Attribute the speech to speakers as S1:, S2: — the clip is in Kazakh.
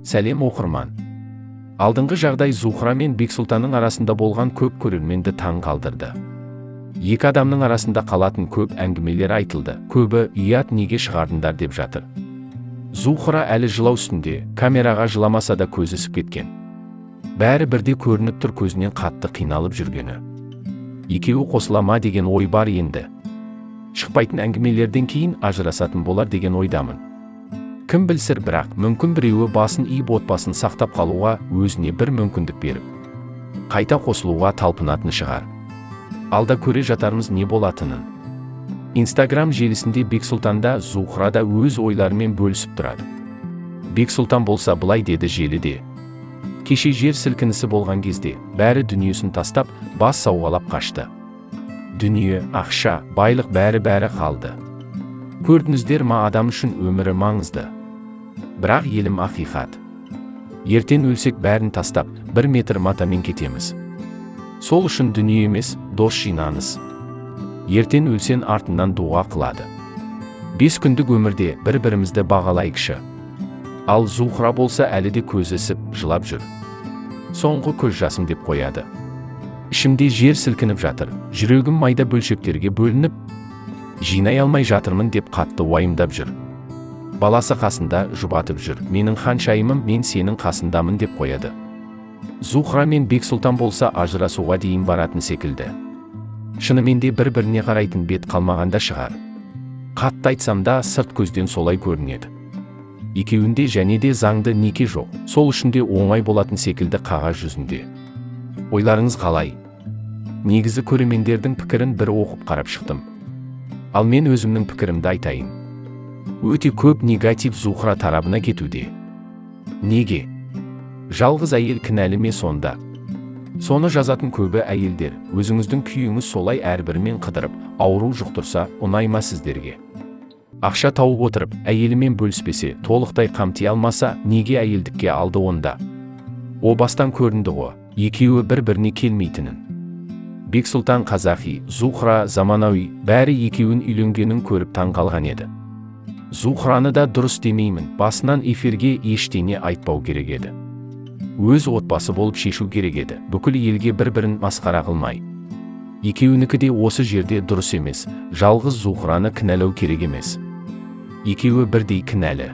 S1: Сәлем, оқырман! Алдыңғы жағдай, Зухра мен Бексұлтанның арасында болған, көп көрерменді таң қалдырды. Екі адамның арасында қалатын көп әңгімелер айтылды. Көбі «Ұят, неге шығардыңдар?» деп жатыр. Зухра әлі жылау үстінде. Камераға жыламаса да, көзі ісіп кеткен. Бәрі бірде көрініп тұр көзінен қатты қиналып жүргені. Екеуі қосыла ма деген ой бар енді. Шықпайтын әңгімелерден кейін ажырасатын болар деген ойдамын. Кім білсір, бірақ мүмкін, біреуі басын иіп, отбасын сақтап қалуға өзіне бір мүмкіндік беріп, қайта қосылуға талпынатын шығар. Алда көре жатармыз не болатынын. Инстаграм желісінде Бексұлтан да, Зухра да өз ойларымен бөлісіп тұрады. Бексұлтан болса былай деді желіде: «Кеше жер сілкінісі болған кезде бәрі дүниесін тастап, бас сауғалап қашты. Дүние, ақша, байлық, бәрі-бәрі қалды. Көрдіңіздер ма, адам үшін өмірі маңызды. Бірақ елім, ақиқат. Ертең өлсек, бәрін тастап, 1 метр матамен кетеміз. Сол үшін дүние емес, дос жинаңыз. Ертең өлсең, артынан дұға қылады. 5 күндік өмірде бір-бірімізді бағалайықшы». Ал Зухра болса, әлі де көзі ісіп, жылап жүр. «Соңғы көз жасым», – деп қояды. «Ішімде жер сілкініп жатыр, жүрегім майда бөлшектерге бөлініп, жинай алмай жатырмын», – деп қатты уайымдап жүр. Баласы қасында, жұбатып жүр. «Менің ханшайымым, мен сенің қасындамын», – деп қояды. Зухра мен Бексұлтан болса, ажырасуға дейін баратын секілді. Шынымен де бір біріне қарайтын бет қалмағанда шығар. Қатты айтсам да, сырт көзден солай көрінеді. Екеуінде және де заңды неке жоқ, сол үшін де оңай болатын секілді қағаз жүзінде. Ойларыңыз қалай? Негізі көрермендердің пікірін бір оқып, қарап шықтым. Ал мен өзімнің пікірімді айтайын. Өте көп негатив Зухра тарабына кетуде. Неге? Жалғыз әйел кінәлі ме сонда? Соны жазатын көбі әйелдер. Өзіңіздің күйіңіз солай әрбірімен қыдырып, ауру жұқтырса, ұнай ма сіздерге? Ақша тауып отырып, әйелімен бөліспесе, толықтай қамти алмаса, неге әйелдікке алды онда? О бастан көрінді ғой екеуі бір-біріне келмейтінін. Бексұлтан қазақи, Зухра заманауи. Бәрі екеуін үйленгенін көріп таң қалған еді. Зухраны да дұрыс демеймін, басынан эфирге ештеңе айтпау керек еді. Өз отбасы болып шешу керек еді, бүкіл елге бір-бірін масқара қылмай. Екеуінікі де осы жерде дұрыс емес, жалғыз Зухраны кінәлау керек емес. Екеуі бірдей кінәлі.